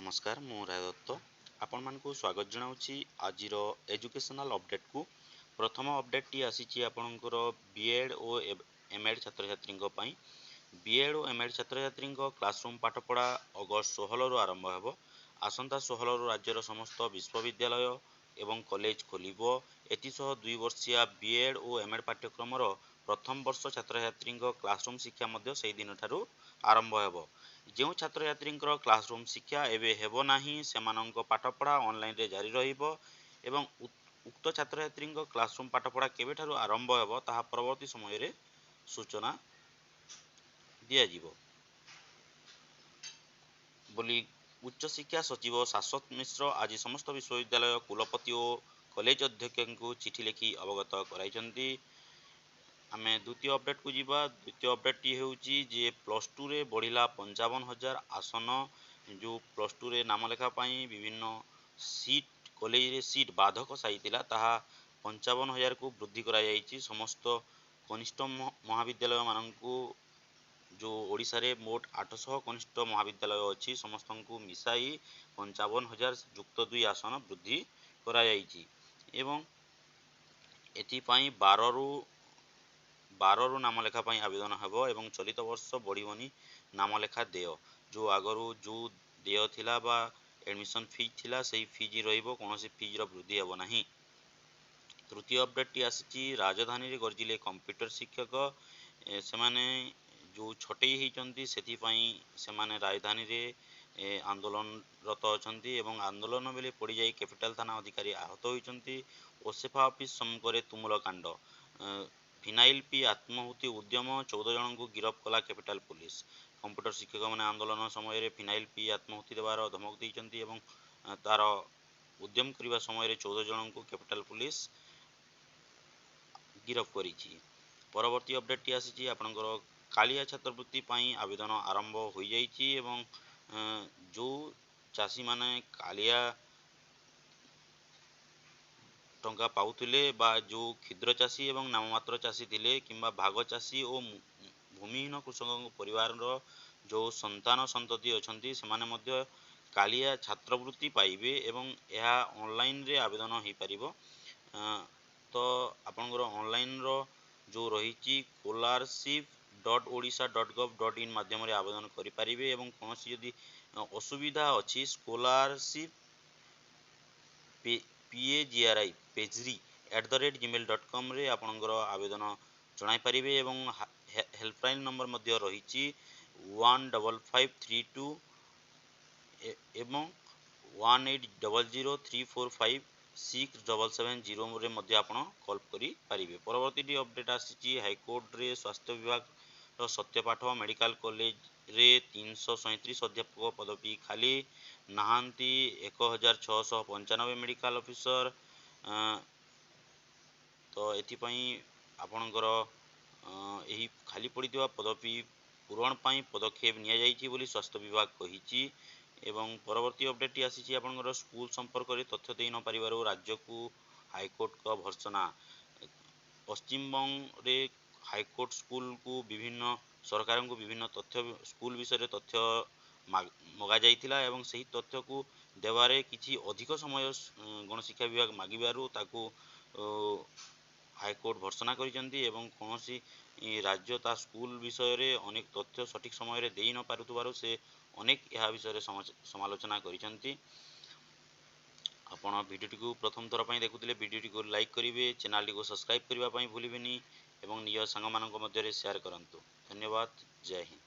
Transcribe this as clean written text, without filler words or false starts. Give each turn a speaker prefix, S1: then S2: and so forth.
S1: ନମସ୍କାର, ମୁଁ ରାୟ ଦତ୍ତ ଆପଣମାନଙ୍କୁ ସ୍ୱାଗତ ଜଣାଉଛି ଆଜିର ଏଜୁକେସନାଲ୍ ଅପଡ଼େଟ୍କୁ। ପ୍ରଥମ ଅପଡ଼େଟ୍ଟି ଆସିଛି ଆପଣଙ୍କର ବି ଏଡ଼୍ ଓ ଏମ୍ ଏଡ଼୍ ଛାତ୍ରଛାତ୍ରୀଙ୍କ ପାଇଁ। ବି ଏଡ଼୍ ଓ ଏମ୍ ଏଡ଼୍ ଛାତ୍ରଛାତ୍ରୀଙ୍କ କ୍ଲାସରୁମ୍ ପାଠପଢ଼ା ଅଗଷ୍ଟ 16ରୁ ଆରମ୍ଭ ହେବ। ଆସନ୍ତା 16ରୁ ରାଜ୍ୟର ସମସ୍ତ ବିଶ୍ୱବିଦ୍ୟାଳୟ ଏବଂ କଲେଜ ଖୋଲିବ। ଏଥିସହ 2 ବର୍ଷିଆ ବି ଏଡ଼୍ ଓ ଏମ୍ ଏଡ଼୍ ପାଠ୍ୟକ୍ରମର ପ୍ରଥମ ବର୍ଷ ଛାତ୍ରଛାତ୍ରୀଙ୍କ କ୍ଲାସରୁମ୍ ଶିକ୍ଷା ମଧ୍ୟ ସେହିଦିନଠାରୁ ଆରମ୍ଭ ହେବ। ଯେଉଁ ଛାତ୍ରଛାତ୍ରୀଙ୍କର କ୍ଲାସରୁମ୍ ଶିକ୍ଷା ଏବେ ହେବ ନାହିଁ, ସେମାନଙ୍କ ପାଠପଢ଼ା ଅନଲାଇନ୍ରେ ଜାରି ରହିବ ଏବଂ ଉକ୍ତ ଛାତ୍ରଛାତ୍ରୀଙ୍କ କ୍ଲାସରୁମ୍ ପାଠପଢ଼ା କେବେଠାରୁ ଆରମ୍ଭ ହେବ, ତାହା ପରବର୍ତ୍ତୀ ସମୟରେ ସୂଚନା ଦିଆଯିବ ବୋଲି ଉଚ୍ଚଶିକ୍ଷା ସଚିବ ଶାଶ୍ୱତ ମିଶ୍ର ଆଜି ସମସ୍ତ ବିଶ୍ୱବିଦ୍ୟାଳୟ କୁଳପତି ଓ କଲେଜ ଅଧ୍ୟକ୍ଷଙ୍କୁ ଚିଠି ଲେଖି ଅବଗତ କରାଇଛନ୍ତି। ଆମେ ଦ୍ୱିତୀୟ ଅପଡ଼େଟ୍କୁ ଯିବା। ଦ୍ୱିତୀୟ ଅପଡ଼େଟ୍ଟି ହେଉଛି ଯେ ପ୍ଲସ୍ ଟୁରେ ବଢ଼ିଲା 55,000 ଆସନ। ଯେଉଁ ପ୍ଲସ୍ ଟୁରେ ନାମ ଲେଖା ପାଇଁ ବିଭିନ୍ନ ସିଟ୍ କଲେଜରେ ସିଟ୍ ବାଧକ ସାଜିଥିଲା, ତାହା 55,000କୁ ବୃଦ୍ଧି କରାଯାଇଛି। ସମସ୍ତ କନିଷ୍ଠ ମହାବିଦ୍ୟାଳୟମାନଙ୍କୁ, ଯେଉଁ ଓଡ଼ିଶାରେ ମୋଟ 800 କନିଷ୍ଠ ମହାବିଦ୍ୟାଳୟ ଅଛି, ସମସ୍ତଙ୍କୁ ମିଶାଇ 55,000 ଯୁକ୍ତ 2 ଆସନ ବୃଦ୍ଧି କରାଯାଇଛି ଏବଂ ଏଥିପାଇଁ 12ରୁ ନାମଲେଖା ପାଇଁ ଆବେଦନ ହେବ ଏବଂ ଚଳିତ ବର୍ଷ ବଢ଼ିବନି ନାମଲେଖା ଦେୟ। ଯେଉଁ ଆଗରୁ ଯେଉଁ ଦେୟ ଥିଲା ବା ଆଡ଼ମିସନ୍ ଫିଜ୍ ଥିଲା, ସେଇ ଫିଜ୍ ରହିବ, କୌଣସି ଫିଜ୍ର ବୃଦ୍ଧି ହେବ ନାହିଁ। ତୃତୀୟ ଅପଡ଼େଟ୍ଟି ଆସିଛି, ରାଜଧାନୀରେ ଗର୍ଜିଲେ କମ୍ପ୍ୟୁଟର ଶିକ୍ଷକ। ସେମାନେ ଯେଉଁ ଛଟେଇ ହେଇଛନ୍ତି, ସେଥିପାଇଁ ସେମାନେ ରାଜଧାନୀରେ ଆନ୍ଦୋଳନରତ ଅଛନ୍ତି ଏବଂ ଆନ୍ଦୋଳନ ବେଳେ ପଡ଼ିଯାଇ କ୍ୟାପିଟାଲ ଥାନା ଅଧିକାରୀ ଆହତ ହୋଇଛନ୍ତି। ଓସେପା ଅଫିସ ସମ୍ମୁଖରେ ତୁମୁଳକାଣ୍ଡ, ଫିନାଇଲ୍ ପିଇ ଆତ୍ମାହୁତି ଉଦ୍ୟମ, 14 ଜଣଙ୍କୁ ଗିରଫ କଲା କ୍ୟାପିଟାଲ ପୋଲିସ। କମ୍ପ୍ୟୁଟର ଶିକ୍ଷକମାନେ ଆନ୍ଦୋଳନ ସମୟରେ ଫିନାଇଲ୍ ପିଇ ଆତ୍ମାହୁତି ଦେବାର ଧମକ ଦେଇଛନ୍ତି ଏବଂ ତା'ର ଉଦ୍ୟମ କରିବା ସମୟରେ 14 ଜଣଙ୍କୁ କ୍ୟାପିଟାଲ ପୋଲିସ ଗିରଫ କରିଛି। ପରବର୍ତ୍ତୀ ଅପଡ଼େଟ୍ଟି ଆସିଛି ଆପଣଙ୍କର କାଳିଆ ଛାତ୍ରବୃତ୍ତି ପାଇଁ ଆବେଦନ ଆରମ୍ଭ ହୋଇଯାଇଛି ଏବଂ ଯେଉଁ ଚାଷୀମାନେ କାଳିଆ ଟଙ୍କା ପାଉଥିଲେ ବା ଯେଉଁ କ୍ଷୁଦ୍ର ଚାଷୀ ଏବଂ ନାମମାତ୍ର ଚାଷୀ ଥିଲେ କିମ୍ବା ଭାଗ ଚାଷୀ ଓ ଭୂମିହୀନ କୃଷକଙ୍କ ପରିବାରର ଯେଉଁ ସନ୍ତାନ ସନ୍ତତି ଅଛନ୍ତି, ସେମାନେ ମଧ୍ୟ କାଳିଆ ଛାତ୍ରବୃତ୍ତି ପାଇବେ ଏବଂ ଏହା ଅନଲାଇନ୍ରେ ଆବେଦନ ହୋଇପାରିବ। ତ ଆପଣଙ୍କର ଅନଲାଇନ୍ର ଯେଉଁ ରହିଛି scholarship.odisha.gov.in ମାଧ୍ୟମରେ ଆବେଦନ କରିପାରିବେ ଏବଂ କୌଣସି ଯଦି ଅସୁବିଧା ଅଛି, ସ୍କଲାରସିପ୍ pagri pagri@gmail.comରେ ଆପଣଙ୍କର ଆବେଦନ ଜଣାଇପାରିବେ ଏବଂ ହେଲ୍ପଲାଇନ୍ ନମ୍ବର ମଧ୍ୟ ରହିଛି 15532 ଏବଂ 1800 345 6770ରେ ମଧ୍ୟ ଆପଣ କଲ୍ କରିପାରିବେ। ପରବର୍ତ୍ତୀଟି ଅପଡ଼େଟ୍ ଆସିଛି, ହାଇକୋର୍ଟରେ ସ୍ୱାସ୍ଥ୍ୟ ବିଭାଗର ସତ୍ୟପାଠ। ମେଡ଼ିକାଲ କଲେଜରେ 337 ଅଧ୍ୟାପକ ପଦବୀ ଖାଲି, ନାହାନ୍ତି 1695 ମେଡ଼ିକାଲ ଅଫିସର। ତ ଏଥିପାଇଁ ଆପଣଙ୍କର ଏହି ଖାଲି ପଡ଼ିଥିବା ପଦବୀ ପୂରଣ ପାଇଁ ପଦକ୍ଷେପ ନିଆଯାଇଛି ବୋଲି ସ୍ୱାସ୍ଥ୍ୟ ବିଭାଗ କହିଛି। ଏବଂ ପରବର୍ତ୍ତୀ ଅପଡ଼େଟ୍ଟି ଆସିଛି ଆପଣଙ୍କର ସ୍କୁଲ ସମ୍ପର୍କରେ ତଥ୍ୟ ଦେଇ ନପାରିବାରୁ ରାଜ୍ୟକୁ ହାଇକୋର୍ଟଙ୍କ ଭର୍ତ୍ସନା। ପଶ୍ଚିମବଙ୍ଗରେ ହାଇକୋର୍ଟ ସ୍କୁଲକୁ ବିଭିନ୍ନ ସରକାରଙ୍କୁ ବିଭିନ୍ନ ତଥ୍ୟ, ସ୍କୁଲ ବିଷୟରେ ତଥ୍ୟ ମଗାଯାଇଥିଲା ଏବଂ ସେହି ତଥ୍ୟକୁ ଦେବାରେ କିଛି ଅଧିକ ସମୟ ଗଣଶିକ୍ଷା ବିଭାଗ ମାଗିବାରୁ ତାକୁ ହାଇକୋର୍ଟ ଭର୍ତ୍ସନା କରିଛନ୍ତି ଏବଂ କୌଣସି ରାଜ୍ୟ ତା ସ୍କୁଲ ବିଷୟରେ ଅନେକ ତଥ୍ୟ ସଠିକ୍ ସମୟରେ ଦେଇ ନ ପାରୁଥିବାରୁ ସେ ଅନେକ ଏହା ବିଷୟରେ ସମାଲୋଚନା କରିଛନ୍ତି। ଆପଣ ଭିଡ଼ିଓଟିକୁ ପ୍ରଥମ ଥର ପାଇଁ ଦେଖୁଥିଲେ ଭିଡ଼ିଓଟିକୁ ଲାଇକ୍ କରିବେ, ଚ୍ୟାନେଲଟିକୁ ସବସ୍କ୍ରାଇବ୍ କରିବା ପାଇଁ ଭୁଲିବେନି ଏବଂ ନିଜ ସାଙ୍ଗମାନଙ୍କ ମଧ୍ୟରେ ସେୟାର କରନ୍ତୁ। ଧନ୍ୟବାଦ, ଜୟ ହିନ୍ଦ।